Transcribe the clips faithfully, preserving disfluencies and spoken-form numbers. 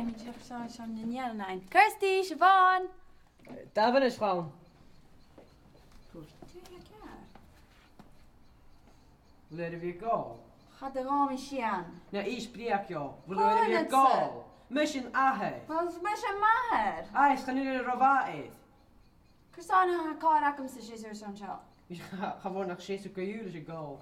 Feumaidh mi dìreach seo, seo na nigheanan fhaighinn. Kirsty, Siobhán! Dà mhionaid, a chlann. Dè tha ceàrr? Bheil e air a bhith ag òl? Cha do dh'òl mi sìon. Na, innis breug dhomh. Bheil e air a bhith ag òl? Mise an athair. Uill, 's mise am màthair. Aidh, is chan eil e ro mhath air. Carson a tha còir agamsa seasamh airson seo? Cha, cha mhòr nach seasamh co-dhiù leis an gcòl.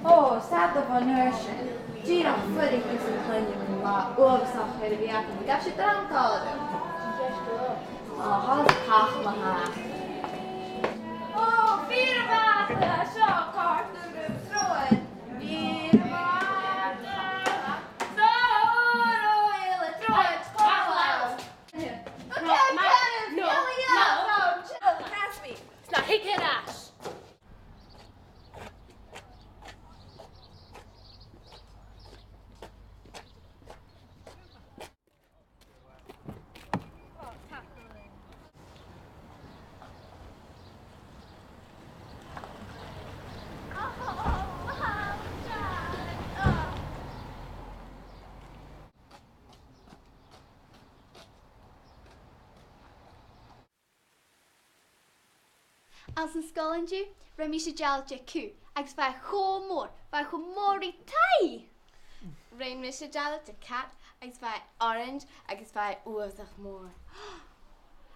Ò, 's fhada bhon uair sin. Dìreach fuirich gus an cluinn mi latha uabhasach air a bhith agam. Gabh sibh dram còmhla rium. Ò, thalla 's cach ma-thà. Ò, fìor mhath, seo càirdeas gu tròir. Fìor mhath. Seo uair eile tròir. Càit a bheil? No, no, no. Pass me. It's not, he can't ash. Anns an sgoil an-diugh, rinn mise dealbh de cù, agus bha e cho mòr, bha e cho mòr ri taigh! Rinn mise dealbh de cat, agus bha e orains, agus bha e uabhasach mòr.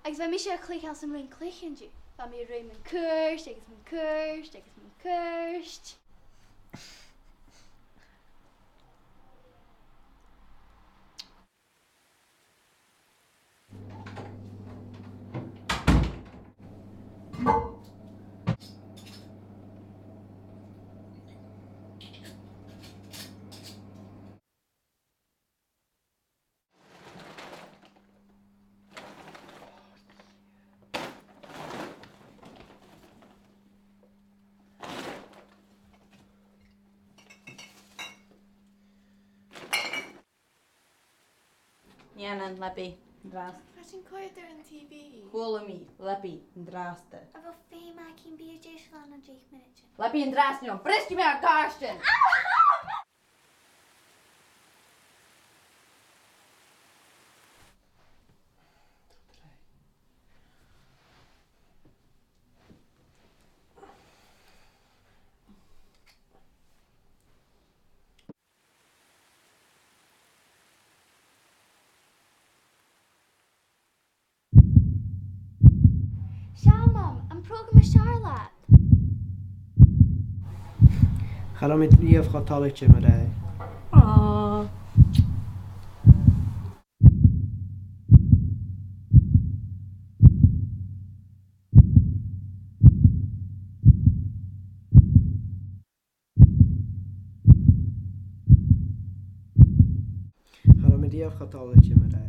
Agus bha mise a' cluich anns an rùm-cluiche an-diugh. Bha mi a' ruith mun cuairt, agus mun cuairt, agus mun cuairt. Nigheanan, leabaidh an-dràsta. Tha sinn a' coimhead air an T V. Chuala mi, leabaidh an-dràsta. A bheil feum againn bhith deiseil ann an deich mionaidean? Leabaidh an-dràsta no brisgidh mi ur gàirdean! Seo, Mam, am prògram as fheàrr leat. Cha robh mi riamh cho toilichte mar-thà. Aww. Cha robh mi riamh cho toilichte mar-thà.